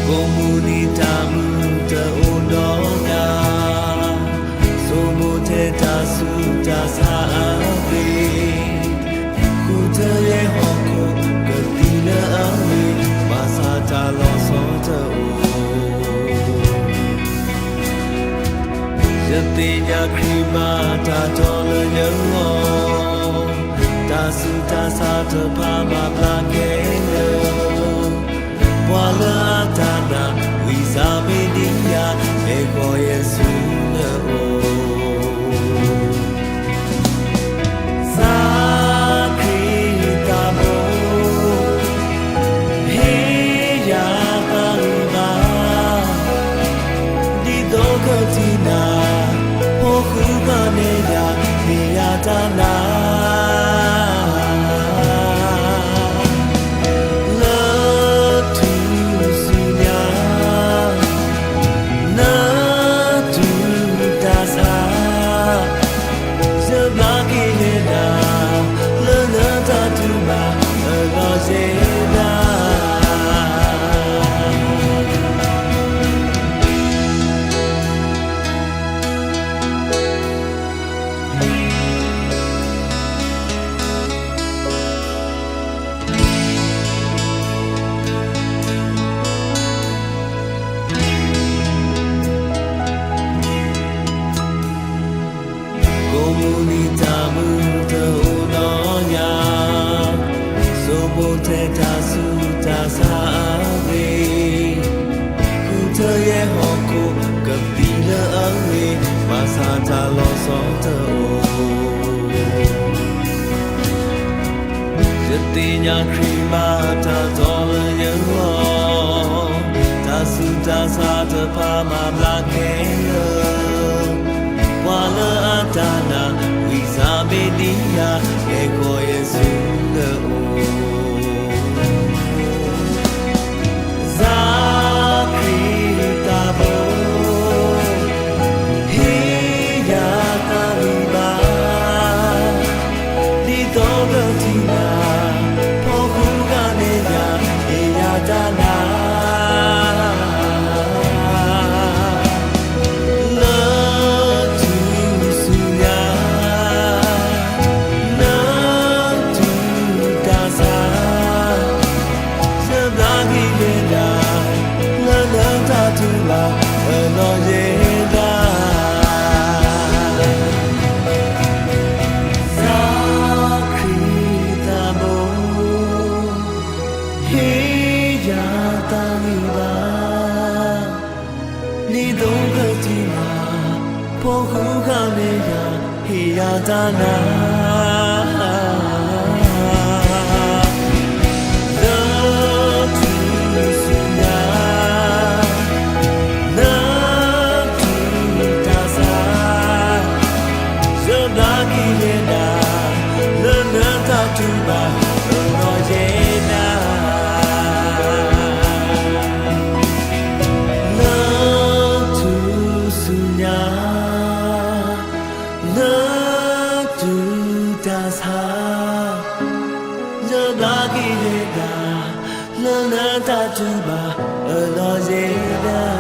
ကိးမုၢ်နံၤတၢ်မုာ်တအိၣ်ဒီးညါ, ဆိမိၣ်ထဲတၢ်ဆူးတၢ်ဆါအဂ့ၢ်, ဃုထၢယဲဟီၣ်ခိၣ်ကသံၣ်လၢအဂ့ၤ, ဘၣ်ဆၣ်တၢ်လီၤဆီတအိၣ်. ယသ့ၣ်ညါခရံာ်မၤတၢ်တီလၢယဂီၢ်, တၢ်ဆူးတၢ်ဆါတဖၣ်မၤဘျါခဲလၢာ်, ပှၤလၢအတၢ်နာ် ဝံသးမ့ၢ်ဒံယၤ, ဟဲဃီၤယဲဆူနအိၣ်. စၢ်ခရံာ်သးဘိ, ဟ့ၣ်ယၤတၢ်ဂံၢ်ဘါ, ဒ်သိးကထံၣ်နၤ, ဖိဃုဃာ်နဲယၤ, ဟ့ၣ်ယၤတၢ်နာ် လၢထူၣ်စုညါ, နတူၢ်တၢ်ဆါ, ယဘျါက့ၤယဲဒၣ်, လၢနတၢ်တူၢ်ဘၣ်အလီၢ်ယဲဒၣ်. ကိးမုၢ်နံၤတၢ်မုာ်တအိၣ်ဒီးညါ, ဆိမိၣ်ထဲတၢ်ဆူးတၢ်ဆါအဂ့ၢ်, ဃုထၢယဲဟီၣ်ခိၣ်ကသံၣ်လၢအဂ့ၢ်, ဘၣ်ဆၣ်တၢ်လီၤဆီတအိၣ်. ယသ့ၣ်ညါခရံာ်မၤတၢ်တီလၢယဂီၢ်, တၢ်ဆူးတၢ်ဆါတဖၣ်မၤဘျါခဲလၢာ်, ပှၤလၢအတၢ်နာ် ဝံသးမ့ၢ်ဒံယၤ, ဟဲဃီၤယဲဆူနအိၣ်. စၢ်ခရံာ်သးဘိ, ဟ့ၣ်ယၤတၢ်ဂံၢ်ဘါ, ဒ်သိးကထံၣ်နၤ, ဖိဃုဃာ်နဲယၤ, ဟ့ၣ်ယၤတၢ်နာ် လၢထူၣ်စုညါ, နတူၢ်တၢ်ဆါ, ယဘျါက့ၤယဲဒၣ်, လၢနတၢ်တူၢ်ဘၣ်အလီၢ်ယဲဒၣ်. စၢ်ခရံာ်သးဘိ, ဟ့ၣ်ယၤတၢ်ဂံၢ်ဘါ, ဒ်သိးကထံၣ်နၤ, ဖိဃုဃာ်နဲယၤ, ဟ့ၣ်ယၤတၢ်နာ် လၢထူၣ်စုညါ, နတူၢ်တၢ်ဆါ, ယဘျါက့ၤယဲဒၣ်, လၢနတၢ်တူၢ်ဘၣ်အလီၢ်ယဲဒၣ်. လၢထူၣ်စုညါ, နတူၢ်တၢ်ဆါ, ယဘျါက့ၤယဲဒၣ်, လၢနတၢ်တူၢ်ဘၣ်အလီၢ်ယဲဒၣ်.